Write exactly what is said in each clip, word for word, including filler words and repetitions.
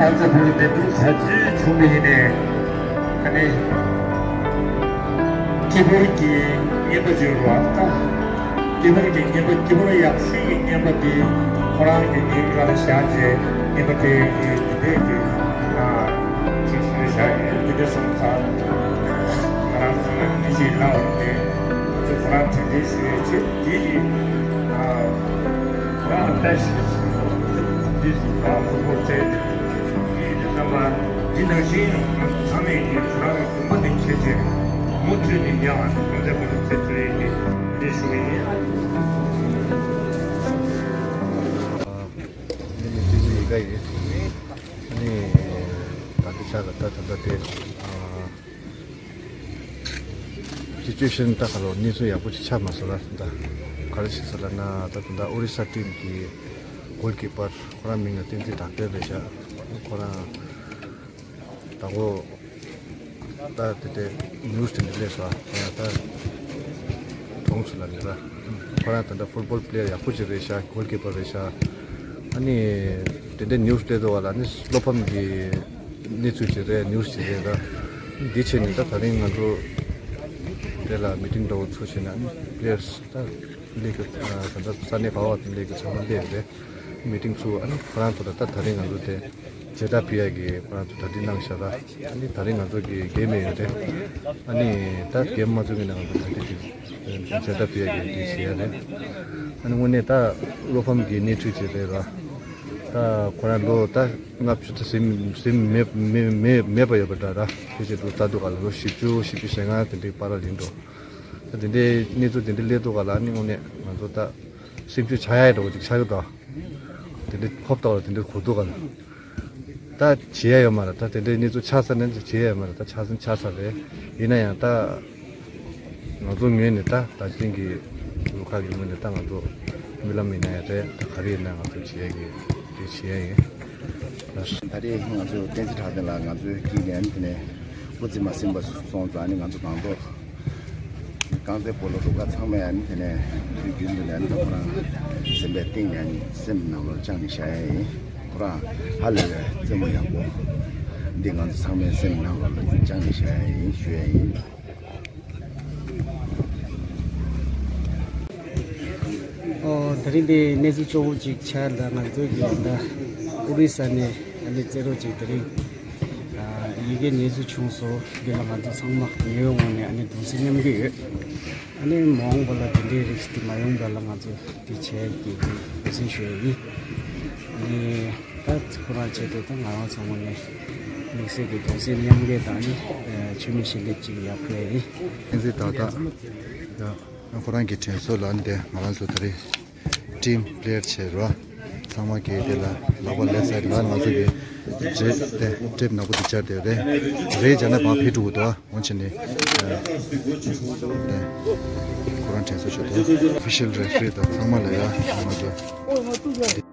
ང་ཚོ་བོད་འདེམས་སྒྲུག་བྱ་རྩིས་བྱུང་བ་ཡིན་ནའི། ཨ་ནི། སྐྱིད་པོ་གི་རྔན་པ་ཅིག་རོགས་ཨ། སྐྱིད་པོ་གི་རྔན་པ་སྐྱིད་པོ་ཡག་ཤོས་ཀྱི་རྔན་པ་དེ་ཁོ་རང་གི་ངའི་ཁ་ལ་བཞག་རྗེས་རྔན་པ་དེ་ཡིན་འདི་འདྲས་ཀྱི་ཨ་ཅིག་ཞུས་བཞག་ཡོད། འདི་འདྲས་སོང་ཙང་ང་རང་ཚོ་ལ་འདི་ཞིག་ལབ་འོང་སྟེ་ང་ཚོ་ཁོ་རང་དྲན་རྟེན་ཞུ་ཡས་ཆེད་འདི་ཡིན་ཨ། ཁོ་རང་ལ་བལྟས་ཤིག་འདི་ཞིག་ཁོ་རང་ཕུ་ཕུ་བཙལ་ཏེ་འདི་ཡིན་དུས་ཙམ་པ་འདི་ནང་བཞིན་ཡང་ང་ཚོ་ཚང་མས་ཀྱི་ཁོ་རང་གི་དགོངས་པ་དེ་འཁྱེར་རྗེས་མུ་མཐུད་ནས་ཡང་ང་ཚོ་གོང་ཚད་གོང་ཚད་བཙལ་ཐུབ་ཡས་ཀྱི་འདི་ཞུ་གི་ཡིན། ཨ་ནི་ཅི་ཟིག་ཡི་ག་ཡིན། ཨ་ནི་ད་ལྟ་ཆ་ག་ད་ད་ལྟ་དེ་ཨ། སི་ཅུ་ཨེ་ཤན་ད་ག་ལོ་གནས་ཚུལ་ཡག་པོ་ཅིག་ཆགས་མ་སོང་ར། ད་ག་རེ་ཞིག་ཟེར་ལབ་ན་ད་ད་ད་ཨོ་རི་ས་ཊིམ་གི་གོལ་ཀི་པར་ཁོ་རང་མིང་ལ་བསྟན་འཛིན་གྲགས་སྟོན་རེད་ཤག་ཁོ་རང་ད་གོ་ད་དེ་དེ་ནིའུ་སི་དེ་འདྲ་སླེབས་སོང་། ཁོ་རང་ད་གྲོངས་སོང་ལབ་ནས་ར། ཁོ་རང་ད་ད་ཕུཊ་བོལ་པི་ལེ་ཡར་ཡག་པོ་ཅིག་རེད་ཤག་གོལ་ཀི་པར་རེད་ཤག་ཨ་ནི་དེ་འདྲའི་ནིའུ་སི་སླེབས་འདུག་བ་ལ། ཨ་ནི་བློ་ཕམ་གི་གནས་ཚུལ་ཅིག་རེད། ནིའུ་སི་ཅིག་རེད་ད། འདི་བྱས་ནས་ད་ད་རིང་ང་ཚོ་དེ་ལ་མི་ཊིང་འདྲ་བོ་ཚུགས་བྱས་ནས། ཨ་ནི་པི་ལེ་ཡར་སི་ད་ལིག་གི་ད་ལྟ་ས་གནས་ག་བ་དང་ལིག་གི་ཚང་མ་སླེབས་རེད། མི་ཊིང་ཚུགས། ཨ་ནི་ཁོ་རང་ཚོ་ལ་ད་ད་རིང་ང་ཚོ་དེ་མཇལ་དར་ཕུལ་ཡག་གི་ཁོ་རང་ཚོ་གྲ་སྒྲིག་གནང་ཤག་ར། ཨ་ནི་ད་རིང་ང་ཚོ་གི་གེམ་ཡོད་རེད། ཨ་ནི་ད་གེམ་མ་ཚུགས་ཀྱི་ནང་ང་ཚོ་གྲ་སྒྲིག་དེ་མཇལ་དར་ཕུལ་ཡག་གི་དེ་བྱེད་ཡ་རེད། ཨ་ནི་དངོས་གནས་ད་བློ་ཕམ་གྱི་གནས་ཚུལ་ཅིག་རེད་ར། ད་ཁོ་རང་ལོ་ད་ལྔ་བཅུ་ད་ཟིན་ཟིན་མེད་མེད་མེད་མེད་པ་ཡོད་པ་འདྲ་ར། དེ་བྱས་འདུག་ད་འདུག་ག་ལ་ལོ་བཞི་བཅུ་བཞི་བཅུ་ཞེ་ལྔ་དེ་འདྲའི་བར་ལ་ཡིན་འགྲོ། ད་དེ་འདྲའི་གནས་ཚུལ་དེ་འདྲ་སླེབས་འདུག་ག་ལ། ཨ་ནི་དངོས་གནས་ང་ཚོ་ད་སེམས་ཤུགས་ཆག་ཡ་འདྲ་བོ་ཅིག་ཆགས་ཀྱི་འདུག་དེ་འདྲའི་ཧོབ་ཏོ་ལ་དེ་འདྲའི་གོ་འདུག་ག་ལ། ད་བྱེད་ཡ་ཡོད་མ་རེད། ད་དེ་འདྲའི་གནས་ཚུལ་ཆགས་ཚར་ནས་བྱེད་ཡ་ཡོད་མ་རེད། ད་ཆགས་ཟིན་ཆགས་ཚར་རེད། ཡིན་ན་ཡང་ད་ང་ཚོ་ངོས་ནས་ད་ད་ཅིང་གི་རུ་ཁག་གི་ངོས་ནས་ད་ང་ཚོ་རྨི་ལམ་ཡིན་ན་ཡང་རེད། ད་ག་རེ་ཡིན་ན་ང་ཚོ་བྱེད་ཡ་གི་དེ་བྱེད་ཡ་ཡིན། ད་རེས་ང་ཚོ་བསྟན་འཛིན་གྲགས་ལྡན་ལགས་ང་ཚོའི་དཀྱིལ་ནས་ཨ་ནི་དེ་ནས་སྐུ་ཚེ་མ་ཟིན་པ་སོང་ཙང་ཨ་ནི་ང་ཚོ་གང་མདོག་རྐང་རྩེད་སྤོ་ལོ་རུ་ཁག་ཚང་མས་ཨ་ནི་དེ་ནས་དུས་རྒྱུན་དུ་ནས་ཨ་ནི་ཁོ་རང་སེམས་པའི་གཏིང་ནས་ཨ་ནི་སེམས་ནང་ལ་བཅངས་ནས་བཞག་ཡ་ཡིན། ཁོ་རང་ཧ་ལས་པའི་རྩེད་མོ་ཡག་པོ་འདི་ང་ཚོ་ཚང་མས་སེམས་ནང་ལ་བཅངས་ནས་བཞག་ཡ་ཡིན་ཞུ་ཡ་ཡིན། ཨོ། དེ་རིང་འདི་གནས་ཚུལ་གཙོ་བོ་གཅིག་ཆགས་འདུག་ང་ཚོ་གི་ད་ཨོ་རི་ས་ནས་ཨ་ནི་རྩེད་རོགས་གཅིག་དེ་རིང་ཨ་ཡི་གེ་གནས་ཚུལ་བྱུང་སོང་། འདི་ལ་ང་ཚོ་ཚང་མ་ངའི་ངོས་ནས་ཨ་ནི་གདུང་སེམས་མཉམ་སྐྱེད་ཡོད། ཨ་ནི་མ་འོངས་པ་ལ་དེ་འདྲའི་རིགས་ཤིག་དེ་མ་ཡོང་བ་ལ་ང་ཚོ་དེ་བྱས་ཀྱི་འདུན་སེམས་ཞུ་ཡ་ཡིན། ཨ་ནི་ད་ཁོ་རང་ཆེད་དུ་ད་ང་རང་ཚོ་ངོས་ནས་དམིགས་བསལ་གྱི་གདུང་སེམས་མཉམ་སྐྱེད་དང་ཨ་ནི་ཨ་མཆོད་མེ་ཞལ་འདེབས་གཅིག་ཡར་ཕུལ་ཡ་ཡིན། བསྟན་འཛིན་ད་ལྟ་ཡ། ཁོ་རང་གི་དྲན་གསོ་ལ་འདི་ང་རང་ཚོ་ད་རེས་ཊིམ་པི་ལེ་ཡར་བྱས་རོ། ཚང་མ་གིས་དེ་ལ་ལག་པ་ལེབ་སའི་ལ་ང་ཚོ་གི་ཊེབ་དེ་ཊེབ་ནག་པོ་དེ་སྦྱར་བསྡད་རེད། རེད་བྱས་ན་བག་ཕེབས་འགྲོ་གི་འདུག་འོན་ཆེ་ནི་ཁོ་རང་དྲན་གསོ་ཞུ་འདུག་ཨོ་ཕི་ཤལ་རེ་ཕི་རི་དང་ཚང་མ་ལ་ཡ་ང་ཚོ།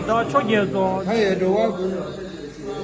བདག་མཆོག་རྒྱལ་སོགས། མཐའ་ཡས་འགྲོ་བ་ཀུན།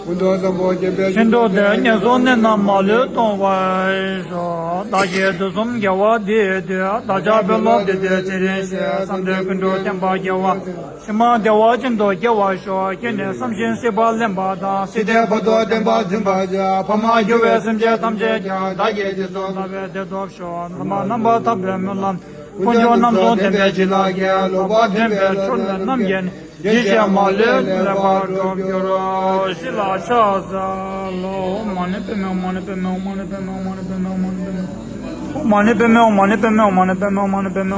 ཀུན་ཏུ་བཟང་པོ་སྦྱིན་པའི་ཤིན་ཏུ་བདེ་ངན་སོང་གནས་རྣམས་མ་ལུས་སྟོང་བར་ཤོག། བདག་གིས་དུས་གསུམ་དགེ་བ་འདིའི་མཐུས། བདག་ཅག་དཔོན་སློབ་འདི་ཚེ་ཚེ་རིང་ཞིང་། བསམ་དོན་ཀུན་འགྲུབ་བསྟན་པ་རྒྱས་པ། ཕྱི་མ་བདེ་བ་ཅན་དུ་སྐྱེ་བར་ཤོག། ཁྱེད་ནི་བསམ་བཞིན་སྲིད་པ་ལེན་པ་དང་། སྲིད་པའི་བར་དུ་བརྟན་པར་འཛིན་པར་བྱ། ཕ་མར་གྱུར་པའི་སེམས་ཅན་ཐམས་ཅད་ཀྱང་། བདག་གིས་རྗེས་སུ་བདག་པོས་བདེ་ཐོབ་ཤོག། ལམ་པ་རྣམ་པར་ཐར་པའི་སྨོན་ལམ། དཀོན་མཆོག་རྣམ་གསུམ་ལྡན་པའི་བྱིན་རླབས་ཀྱིས། ལོག་པར་འདྲེན་པའི་ཆོ་འཕྲུལ་རྣམས་ཀྱིས། ཇི་བཞིན་མ་ལུས་ལེགས་པར་འགྲུབ་གྱུར། ཤི་ལ་ཕྱག་འཚལ་ལོ། མ་ཎི་པདྨེ་མ་ཎི་པདྨེ་མ་ཎི་པདྨེ་མ་ཎི་པདྨེ་མ་ཎི་པདྨེ།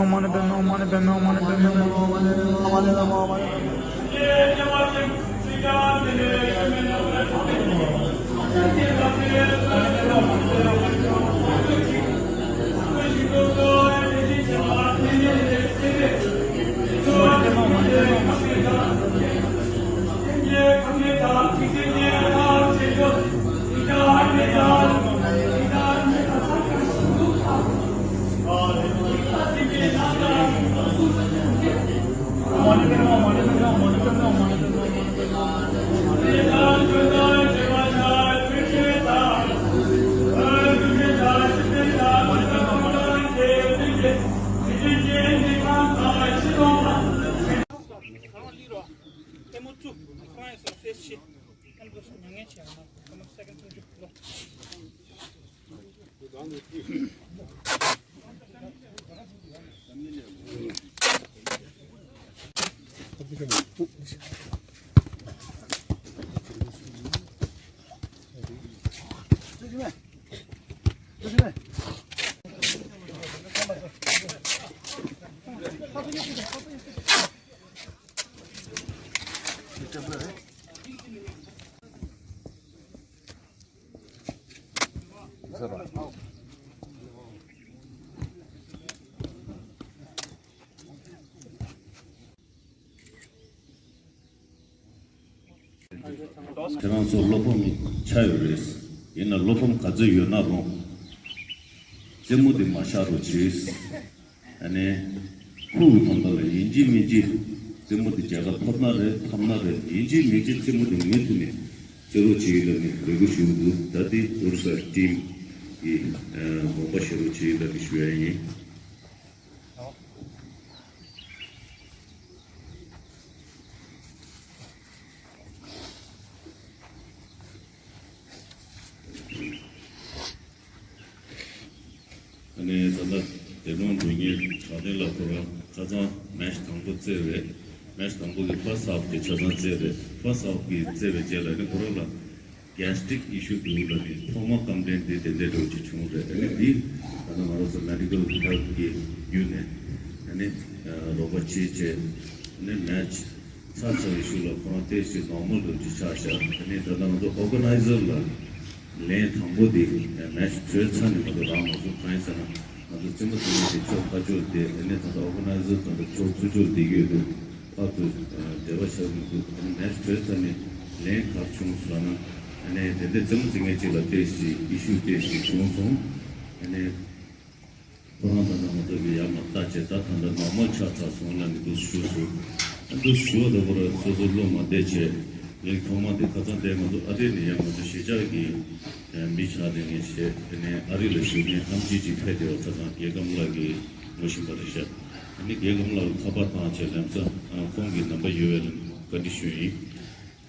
ཁྱེད་རང་ཚོ་བློ་ཕམ་ཆགས་ཡོད་རེད། ཡིན་ན་བློ་ཕམ་ག་ཚོད་ཡོད་ན་རུང་རྩེད་མོ་དེ་མ་བཞག་རོགས་གྱིས། ཨ་ནི་ ཁོ་བོའི་ཐོག་ལ་ཡིན་གཅིག་མིན་གཅིག་རྩེད་མོ་དེ་རྒྱལ་ཁ་ཐོབ་ན་རེད། ཐོབ་ན་རེད། ཡིན་གཅིག་མིན་གཅིག་རྩེད་མོ་དེ་མུ་མཐུད་ནས་རྩེ་རོགས་བྱེད་ཡོད་ལ་ནི་རེ་སྐུལ་ཞུ་གི་འདུག་ད་དེ་ཨོ་རི་ས་ཊིམ་གྱི་དགོངས་པ་བཞེས་རོགས་བྱེད་ཡོད་ལ་ནི་ཞུ་ཡ་ཡིན། ཨ་ནི་ད་ལྟ་བདེ་སྟོང་འགྲོ་མཁན་དྲང་བདེན་ལགས་ཁོ་རང་ཆ་ཚང་མེ་ཆི་དང་པོ་རྩེ་བས། མེ་ཆི་དང་པོ་གི་ཕར་སི་ཧཱབ་དེ་ཆ་ཚང་རྩེ་རེད། ཕར་སི་ཧཱབ་གི་རྩེ་བའི་རྗེས་ལ་ནི་ཁོ་རང་ལ་གེ་སི་ཊིག་ཨི་ཤུ་འདུག་ལ་ནི་ཐོག་མ་ཀམ་པི་ལེན་དེ་དེ་འདྲའི་འདྲ་བོ་ཅིག་བྱུང་རེད། ཨ་ནི་འདི་ད་ལྟ་ང་རང་ཚོ་མེ་ཌི་ཀལ་ཧེལ་ཐི་གི་བརྒྱུད་ནས་ཨ་ནི་རོགས་པ་བྱེད་བྱས་ཨ་ནི་མེ་ཆི་ཚར་ཚར་བའི་ཤུལ་ལ་ཁོ་རང་ཏོག་ཙམ་ནོར་མལ་འདྲ་བོ་ཅིག་ཆགས་ཤག་ཨ་ནི་ད་ལྟ་ང་ཚོ་ཨོར་ག་ནའི་ཛར་ལ་ལན་དང་པོ་དེ་མེ་ཆི་གྲོལ་ཚར་ནས་ང་ཚོ་རག་མ་སོང་། གང་ཡིན་ཟེར་ན་ང་ཚོ་རྩེད་མོ་རྩེ་མཁན་དེ་ཕྱོགས་ཁ་ཕྱོགས་དེ་ཨ་ནི་ད་ལྟ་ཨོར་ག་ནའི་ཛར་དང་ཕྱོགས་ཚུར་ཕྱོགས་བསྡད་ཀྱི་ཡོད་འདུག་ཕར་ཚུར་འབྲེལ་བ་བྱ་མི་འདུག་ཨ་ནི་མེ་ཆི་གྲོལ་ཚར་ནས་ལན་ག་རེ་བྱུང་སོང་ལབ་ན་ཨ་ནི་དེ་འདྲའི་རྩེད་མོ་རྩེ་མཁན་གཅིག་ལ་ཏོག་ཙམ་ཨི་ཤུ་ཏོག་ཙམ་བྱུང་སོང་། ཨ་ནི། ཁོ་རང་ད་ལྟ་ང་ཚོ་གི་ཡར་མར་བལྟས་བྱས་ད་ད་ལྟ་ནོར་མལ་ཆགས་ཚར་སོང་ལབ་ནས་འདུག་ཞུས་སོང་། ཨ་འདུག་ཞུ་བ་ད་ཁོ་རང་སོ་སོ་བློ་མ་བདེ་བྱས་ལན་ཐོག་མ་དེ་ཁ་སང་དེ་ང་ཚོ་ཨ་རི་ནས་ཡང་ང་ཚོ་གཞིས་ཆགས་ཀྱི་མི་ཆགས་དེ་ངས་བྱས་དེ་ནས་ཨ་རི་ལ་བཞུགས་མཁན་ཨེམ་ཆི་ཅིག་ཕེབས་བསྡད་པ་ཁ་སང་རྒྱལ་ཁམས་ལགས་ཀྱིས་ངོ་ཤེས་པ་རེད་ཤག་ཨ་ནི་རྒྱལ་ཁམས་ལགས་ལ་ཁ་པར་བཏང་བྱས་ལམ་སང་ཁོང་གི་ནམ་པ་ཡོད་པས་ལ་བཀའ་འདྲི་ཞུས་ཡིན།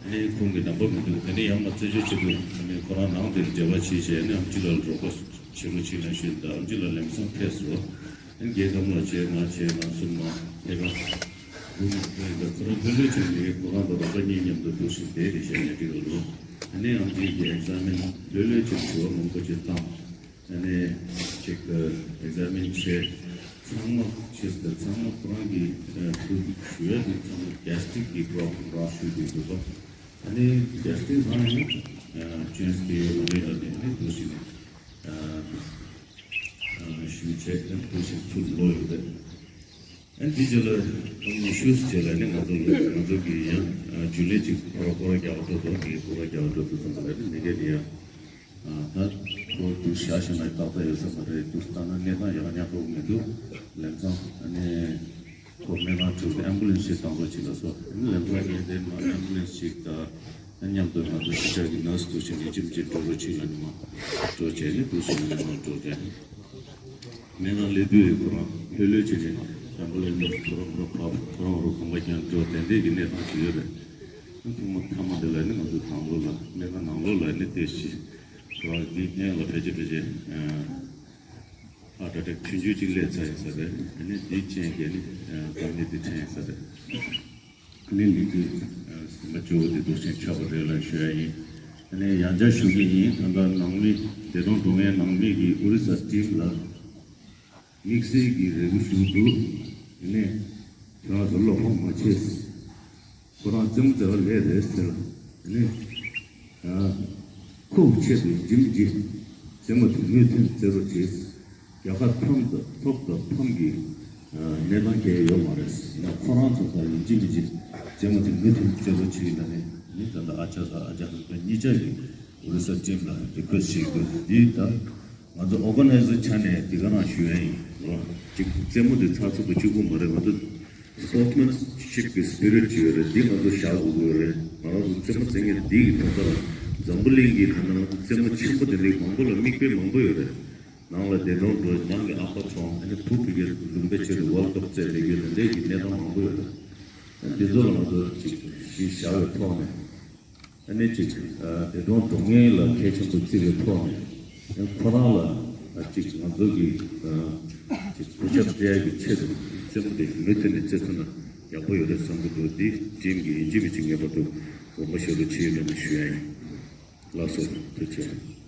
ཨ་ནི་ཁོང་གི་ནམ་པ་མི་འདུག་ཨ་ནི་ཡང་མ་རྩད་གཅོད་བྱེད་དུས་ཨ་ནི་ཁོ་རང་ནང་དེར་འབྲེལ་བ་བྱས་བྱས་ཨ་ནི་ཨེམ་ཆི་ལགས་ལ་རོགས་པ་བྱེད་རོགས་བྱེད་ལབ་ཞུས་ད་ཨེམ་ཆི་ལགས་ལམ་སང་ཕེབས་སོང་། ཨ་ནི་རྒྱལ་ཁམས་ལགས་བྱས་ང་བྱས་ང་གསུམ་མ་ཕེབས་པ་འདུག་ནས་ཕེབས་ད་ཁོ་རང་ལྷོད་ལྷོད་བྱས་ནས་ཁོ་རང་དང་རོགས་པ་གཉིས་མཉམ་དུ་འདུག་ཞིག་བསྡད་རེད་བྱས་ནས་འགྲིག་ལ་ལོ། ཨ་ནི་ཨེམ་ཆི་གི་ཨེག་ཛ་མིན་ལྷོད་ལྷོད་བྱས་དྲི་བ་མང་པོ་ཅིག་བཏང་། ཨ་ནི་ཅིག་ཨེག་ཛ་མིན་བྱས་ཚང་མ་ཕྱིས་ཏེ་ཚང་མ་ཁོ་རང་གི་ཨ་ཁུ་ཞུ་ཡ་དེ་ཚང་མ་གེ་སི་ཊིག་གི་པོ་རོབ་ལེམ་རང་ཞུ་དགོས་འདུག་པ། ཨ་ནི་གེ་སི་ཊིག་རང་ཡིན་ན་ཅན་སི་དེ་ཡོད་མ་རེད་ལ་ནི་ཨ་ནི་འདུག་ཞིག་ནས་ཨ་ཞུ་བྱས་ཨ་ནི་འདུག་ཞིག་ཚུར་ལོག་ཡོད་རེད། ཨ་ནི་དེ་རྗེས་ལ་ཉི་ཤུ་རྗེས་ལ་ནི་ང་ཚོ་ང་ཚོ་གི་ཡང་རྒྱུན་ལས་ཅིག་ཁོ་ར་ཁོ་ར་རྒྱག་འགྲོ་འདུག་གི་ཁོ་ར་རྒྱག་འགྲོ་འདུག་ཙམ་ཙམ་ལ་ནི་མི་སྒེར་ནི་ཡང་ད་ཁོ་དུ་ཤ་ཤ་ན་ཏག་ཏག་ཡོད་ས་མ་རེད། དུ་ལྟ་ན་གནས་སྟངས་ཡག་ཉག་ཏོག་མི་འདུག་ལམ་སང་ཨ་ནི་ཁོ་སྨན་ཁང་ཁྲིད་དེ་ཨེམ་བུ་ལན་སི་ཞིག་བཏང་རོགས་བྱེད་ལ་སོ། ཨ་ནི་ལམ་སང་ངས་དེ་མ་ཨེམ་བུ་ལན་སི་ཞིག་ད་མཉམ་དུ་ང་ཚོ་ཤི་ཆག་གི་ནར་སི་དུ་ཞིག་ནས་ཅིམ་ཅིམ་འགྲོ་རོགས་བྱེད་ལ་ནི་མ་འགྲོ་བྱས་ནི་དུ་ཞིག་ནས་མ་འགྲོ་བྱས། སྨན་ཁང་སླེབས་དུས་ཁོ་རང་ལྷོད་ལྷོད་བྱས་ནས་བྱམས་པ་ལ་ནི་ཁོ་རང་ཁོ་རང་ཕབ་ཁོ་རང་རུ་གོམ་པ་རྒྱག་འགྲོ་དེ་འདྲས་ཀྱི་གནས་སྟངས་ཤིག་ཡོད་རེད། ཐོག་མ་མཐའ་མ་དེ་ལ་ནི་ང་ཚོ་དང་པོ་ལ་སྨན་ཁང་ནང་ལོགས་ལ་ནི་བལྟས་ཤིག་ཁོ་རང་གི་སྔོན་ལ་ཕལ་ཆེར་ཕལ་ཆེར་ཧ་ཏྲ་ཏྲ་ཆུང་ཆུང་ཅིག་སླེབས་ཚར་ཡིན་ས་རེད། ཨ་ནི་འདི་ཅན་གྱི་ནི་དཀའ་ངལ་འདི་འཕྲད་ཡིན་ས་རེད། ཨ་ནི་ལི་ཏི་ཟིན་པ་ཇོ་བོ་དེ་འདུག་ཅན་ཆགས་པ་རེད་ལ་ཞུ་ཡ་ཡིན། ཨ་ནི་ཡང་བསྐྱར་ཞུ་གི་ཡིན། ད་ལྟ་ནང་མི་བདེ་སྟོང་འགྲོ་མཁན་ནང་མི་གི་ཨོ་རི་ས་ཊིམ་ལ་དམིགས་བསལ་གྱི་རེ་སྐུལ་ཞུ་འདུག་ཨ་ནི་ཁྱོད་རང་ཚོ་བློ་ཕམ་མ་བྱེད། ཁོ་རང་རྩེད་མོ་རྩེ་བ་ལས་རེད་ཟེར། ཨ་ནི་ཁོའི་ཆེད་དུ་འཇིམ་གྱི་རྩེད་མོ་དེ་མུ་མཐུད་རྩེ་རོགས་བྱེད། རྒྱལ་ཁ་ཐོབ་དང་ཐོབ་དང་ཕམ་གྱི་གནས་སྟངས་གང་ཡང་ཡོད་མ་རེད། ཡིན་ན་ཁོ་རང་ཚོ་དང་ཡིན་གཅིག་མིན་གཅིག་རྩེད་མོ་དེ་མུ་མཐུད་རྩེ་རོགས་བྱེད་ལ་ནི་ནི་ད་ལྟ་ཨ་ཅག་དང་ཨ་ཅག་ཧན་པ་གཉིས་ཆ་ཡིན། ཨོ་རི་ས་ཊིམ་ལ་རི་ཁུ་ཨེ་སི་ཊི་བྱེད་དགོས་འདི་ལྟར། ང་ཚོ་ཨོར་ག་ནའི་ཛར་ཆ་ནས་འདི་ག་རང་ཞུ་ཡ་ཡིན་རོ། ཅིག་རྩེད་མོ་འདི་ཚགས་ཚུད་པོ་གཅིག་པུ་མ་རེད། ང་ཚོ་སི་པོར་ཊི་སི་མེན་ཤིབ་ཀྱི་སི་པི་རིཊ་ཅིག་ཡོད་རེད། འདི་ང་ཚོ་བཞག་དགོས་ཀྱི་ཡོད་རེད། ང་རང་ཚོ་རྩེད་མོ་རྩེ་མཁན་འདི་གི་ཐོག་ལ་འཛམ་བུ་གླིང་གི་ད་ལྟ་ང་ཚོ་རྩེད་མོ་ཆེན་པོ་དེ་འདྲའི་མང་པོ་ལ་མིག་དཔེ་མང་པོ་ཡོད་རེད། ནང་ལ་བདེ་སྟོང་འགྲོ་ནང་གི་ཨ་ཕ་གྲོངས་ཨ་ནི་བུ་ཕ་གིར་ལུང་པའི་ཆེད་དུ་ཝརལ་ཀབ་རྩེད་ལས་ཡོད་དེ་འདྲའི་གི་གནས་སྟངས་མང་པོ་ཡོད་རེད། འདི་ཚོ་ལ་ང་ཚོ་ཅིག་གཞི་བཞག་པའི་ཐོག་ནས། ཨ་ནི་གཅིག་བདེ་སྟོང་འགྲོ་མཁན་ལ་གལ་ཆེན་པོ་བརྩི་བའི་ཐོག་ནས་ཁོ་རང་ལ་གཅིག་ང་ཚོ་གི་གཅིག་གུས་ཞབས་སྤྲད་ཡག་གི་ཆེད་དུ་རྩེད་མོ་དེ་མུ་མཐུད་ནས་རྩེ་ཐུབ་ན་ཡག་པོ་ཡོད་རེད་བསམ་གྱི་འདུག་འདི་ཊིམ་གྱི་ཡིན་གཅིག་མིན་གཅིག་ངེས་པར་དུ་དགོངས་པ་བཞེས་རོགས་བྱེད་ཡོད་ལ་ཞུ་ཡ་ཡིན། ལགས་སོ། ཐུགས་རྗེ་ཆེ།